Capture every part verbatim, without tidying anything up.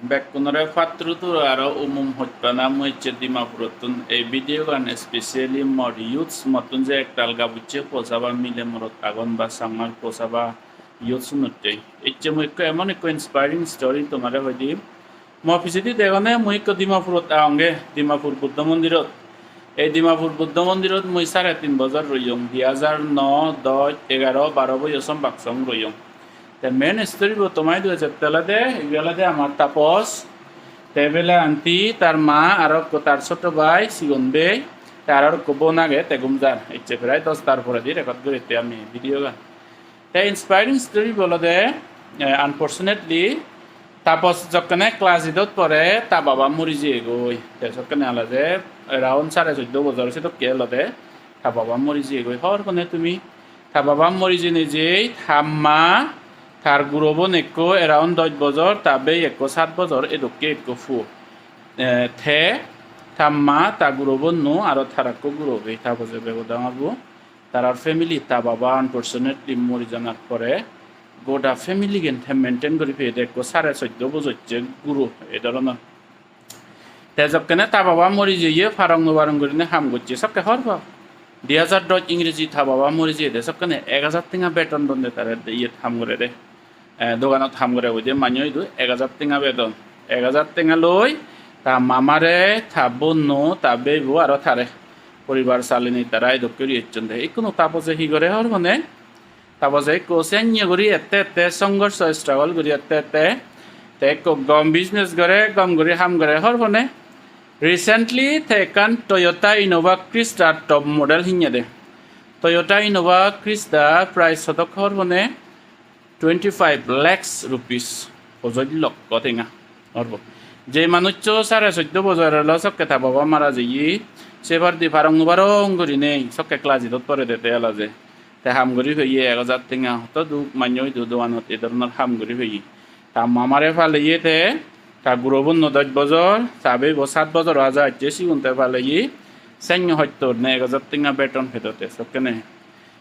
Bekkunore patturu turu aro umum hojpana. Mui ecche Dimapurottun. Ei video gan specially mor youths mottun, je ektal gabucche posaba mile morot agon ba Changmar posaba youths unotte. Ecche mui ekko emon ekko inspiring story tomare hoi di. Mo pijedi degone mui ekko Dimapurot agonge, Dimapur Buddho Mondirot. Ei Dimapur Buddho Mondirot mui sare tin bojor roiyong, di hajar no, dosh, egaro, baro boyo sombak song roiyong. Te main story bo toma idu ejette olode, ibe olode amar Tapos, te ebele aunty, tar ma, aro ekko tar soto bhai, sigon bhei, te aro ekko bon age, te gum jar. Ecche prai dosh tar poredi record guritte ami video gan. Te inspiring story bo olode, eh, unfortunately, Tapos jokkene class eight-ot pore, ta baba mori jeyegoi. Te sokkene olode around sare soddo bojor sedokke olode ta baba mori jeyegoi. Hobor pone tumi? Ta baba mori jeinei jei, ta ma, tar guro bon ekko around dosh bojor, ta bei ekko sat bojor, edokke ekko puo. Eh, te ta ma, ta guro bonno, aro tar ekko guro bei, ta boje bego dangor bo. Tarar family, ta baba unfortunately mori janar pore goda family gen te maintain guri peyede ekko sare soddo bojojje guro, ei dhoronor. Te jokkene ta baba mori jeye, parong no parong gurinei ham gocche, sokke hobor pao. Di hajar dosh Ingreji ta baba mori jeyede, sokkene ek hajar tenga beton donde tare, iyet ham gorede. Eh, doganot ham gore hoide mannye idu ek hajar tenga beton. Ek hajar tenga loi ta mamare, ta bonno, ta beibo aro tare poribar salinei tara edokke guri ecchonde. Ikkunu Tapoje hi gore hobor pone? Tapoje ikko senne guri ette ette songhorsho struggle guri ette ette te ikko gom business gore, gom guri ham gore hobor pone? Recently te ekkan Toyota Innova Crista top model hinnede. Toyota Innova Crista price hodok hobor pone? Twenty five lakhs rupees, pojoj lokko tenga. Orbo. Je manuccho sare soddo bojor elo sokke ta baba mara jeye, se poredi parong no parong gurinei sokke class eight-ot porede te elaje. Te ham guri peye ek hajar tenga, hoto duk mannye idu doganot ei dhoronor ham guri peye. Ta mamare paleye te, ta guro bonno dosh bojor, ta beibo sat bojor aja ecche, sigun te paleye, senne hottor ne ek hajar tenga beton pedo te sokkene.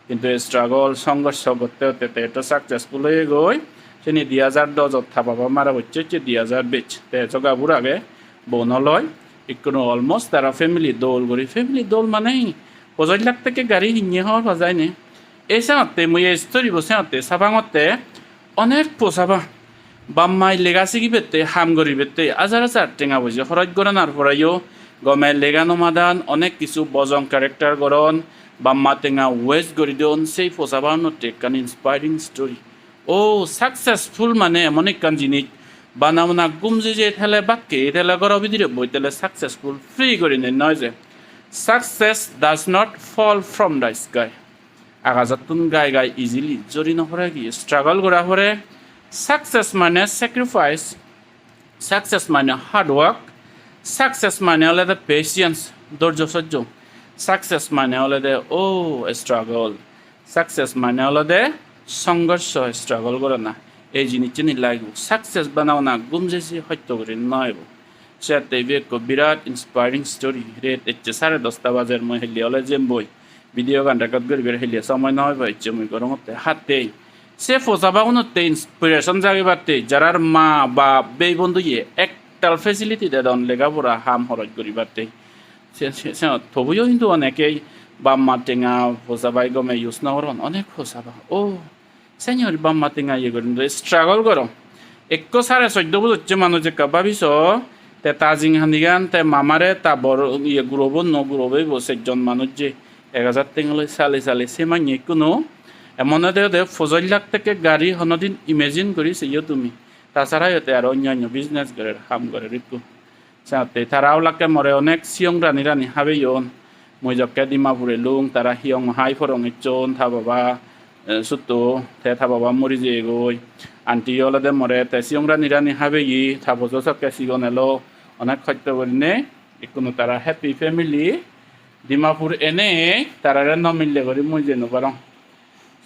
Hintu struggle, songhorsho gotte gotte te ekko successful oyegoi. Seni di hajar dojot ta baba mara gocche, hocche di hajar bej. Te joga bur age, bo no loi. Ikkunu almost tara family dol guri, family dol mane hi? Pojoj lakh tekke gari hinne hobor pa jai ne? Ei senotte mui ei story bo senotte sabangotte, onek posaba bap mai lega sigibette, ham guribette hajar hajar tenga poije horoj goranar poreyo gome lega no madan, onek hissu bojong character goron, bap ma tenga waste guri don, sei posabanotte ekkan inspiring story. O successful mane emon ekkan jinis, bana bana gum jeye thele bakke thele goro bidire boi thele successful free gurinei noi je. Success does not fall from the sky. Agajottun gai gai easily jhori no pore, gi struggle gora pore. Success mane sacrifice, success mane hard work, success mane olode patience, dhorjo sojjo, success mane olode o struggle, success mane olode songhorsho, struggle gorana. Ei jinissani lagibo. Success bana bana gum jeye hotto guri no oibo. Sette ibe ekko birat inspiring story. Ret ecche sare dosta bajer, mui helle ole jemboi. Video gan record guribar helle somoy no oibo, ecche mui gorongotte hatte. Se posabagunotte inspiration jagibatte, jarar ma bap bei bonduye ektal facility dedon lega pora ham horoj guribatte. Se, se, se, tobuyo hintu onekei bap ma tenga posabai gome use no goron, onek posaba. O, seni guri bap ma tenga iye gurinei struggle goron. Ekko sare soddo bojojje manuj ekka babi so, te ta jinghanigan, te mamare, ta bor iye guro bonno, guro beibo, sejjon manuj je ek hajar tenga loi sale sale, se manye ikkunu emon ode ode pojoj lakh tekke gari honodin imagine guri seyo tumi. Ta sarayo te aro onyo onyo business gorer, ham gorer ikku. Senotte tara olakke more onek siyong rani rani habeyon. Mui jokke Dimapur elung, tara hiyong hai porong ecchon, ta baba, eh, sutto, te ta baba mori jeyegoi. Aunty olode more te siyong rani rani habeye, ta bojo sokke sigon elo, onek hosto gurinei, ikkunu tara happy family. Dimapur enei tarare no mille guri mui jei no parong.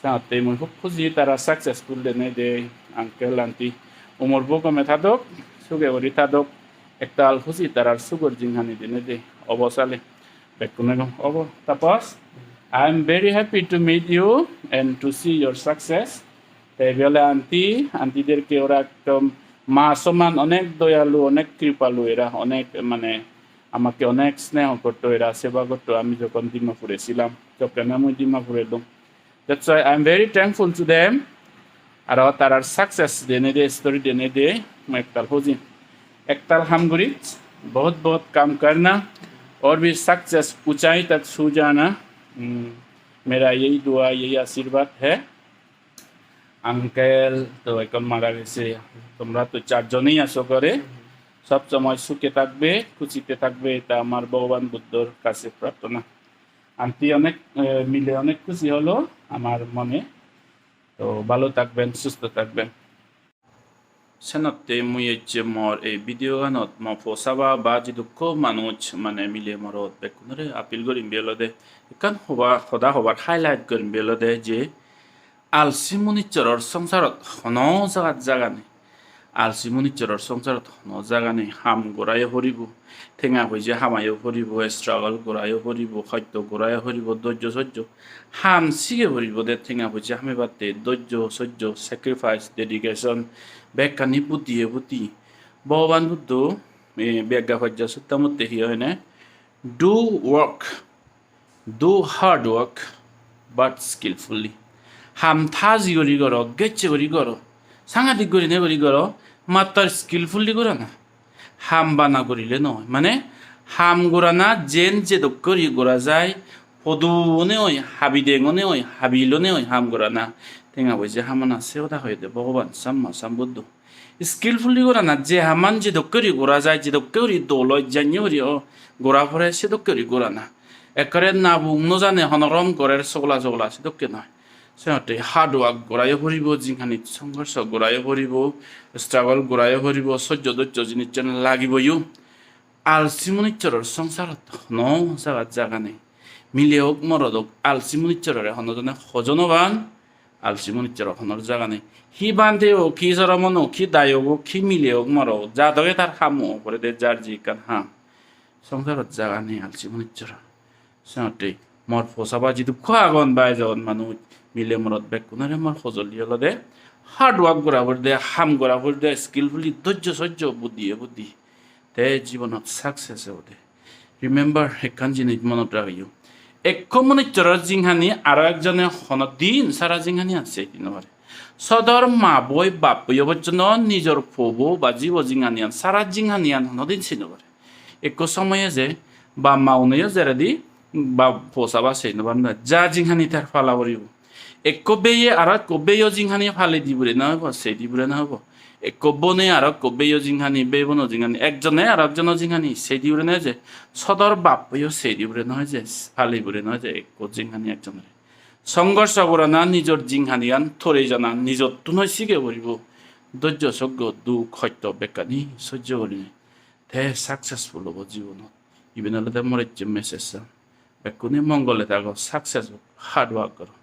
Senotte mui hub huji tara successful denei de, uncle, aunty. Umor bo gome thadok, suge guri thadok, ektal huji tarar sugor jinghani denei de, obo sale. Bekkune gom obo. Tapos, I am very happy to meet you and to see your success. Te ibe ole aunty, aunty derke ora ekdom মা সমান অনেক দয়ালু, অনেক কৃপালু এরা, অনেক মানে আমাকে অনেক স্নেহ করতো এরা, সেবা করতো আমি যখন ডিমাপুরে ছিলাম, যখন আমি ডিমাপুরে এলাম। That's why I'm very thankful to them. Aro tarar success dene de, story dene de, mo ektal hoji. Ektal ham guri, bahut bahut kam karna, aur bhi success unchai tak chhu jana. Hmm, mera yehi dua, yehi ashirwad hai. Uncle তো এখন মারা গেছে, তোমরা তো চারজনেই আছো ঘরে, সব সময় সুখে থাকবে, খুশিতে থাকবে, এটা আমার ভগবান বুদ্ধর কাছে প্রার্থনা। আন্টি অনেক, আহ, মিলে অনেক খুশি হলো আমার মনে। তো ভালো থাকবেন, সুস্থ থাকবেন। Senotte mui ecche mor ei video ganot mo posaba ba jidukko manuj mane mile morot bekkunore appeal gorim be olode ekkan hoba, hoda hobar highlight gorim be olode je alsi munichoror songsarot hono jagat jaga nei. Alsi munichoror songsarot hono jaga nei. Ham gorayo poribo, tenga poije hamayo poribo, struggle gorayo poribo, hosto gorayo poribo, dojjo sojjo. Ham sige poribo de tenga poije hamebatte, dojjo sojjo, sacrifice, dedication, bekkani buddhiye buddhi. Bhogoban Buddho, eh, Byagga Pajja Sutta motte hi hoyne? Do work, do hard work, but skillfully. Ham taji guri goro, gecche guri goro, sangadik gurine guri goro, mattor skillfully gorana. Ham bana gurile noi. Mane, ham gorana jen jedokke guri gora jai, podu one oi, habi deng one oi, habil one oi, ham gorana. Tenga poije hamana se hoda hoyede Bhogoban Samma Sambuddho. Skillfully gorana, je haman jedokke guri gora jai, jedokke guri dol oi, janye guri o gora pore sedokke guri gorana. Ekkore nabung no jane honorom gorer sogla sogla sedokke noi. Senotte hard work gorayo poribo, jinghani songhorsho gorayo poribo, struggle gorayo poribo, sojjo dojjo jinissan lagiboyo. Alsi munichoror songsarot hono jagat jaga nei. Mile ok morot ok alsi munichorore hono jone hojo no pan, alsi munichoror honor jaga nei. Hi bhante ok, hi soromon ok, hi dayok ok, hi mile ok morot ok, jadoge tar ham ok, pore de jar je ekkan ham. Songsarot jaga nei alsi munichoror. Senotte mor posaba jidukko agon bai jon manuj, mile morot bekkunore mor hojoli olode hard work gora pore de, ham gora pore de, skillfully, dojjo sojjo, buddhiye buddhi. Te jibonot success obode. Remember, ekkan jinis monot ragiyo. Ekko munichoror jinghani aro ekjone hono din sara jinghaniyan sei di no pare. Sodor ma boi bap boi obochchono nijor pobo ba jibo jinghaniyan, sara jinghaniyan hono din sei no pare. Ekko somoy eje bap ma uneyo jeredi ba posaba sei no pare, ja jinghani tar pala poribo. Ekko beye aro ekko beyo jinghani pale di pure na obo, sei di pure na obo. Ekko bone aro ekko beyo jinghani, bey bono jinghani, ekjone aro ekjono jinghani sei di pure na oye, sodor bappeyo sei di pure na oye, pale pure na oye ekko jinghani ekjonore. Songhorsho gorana, nijor jinghaniyan torei jana, nijottun oi sige poribo. Dojjo soggo, duk hosto bekkani sojjo gurinei. Te successful obo jibonot. Iben olode mor ecche message-an. Bekkune mongole tago, success ok, hard work goro.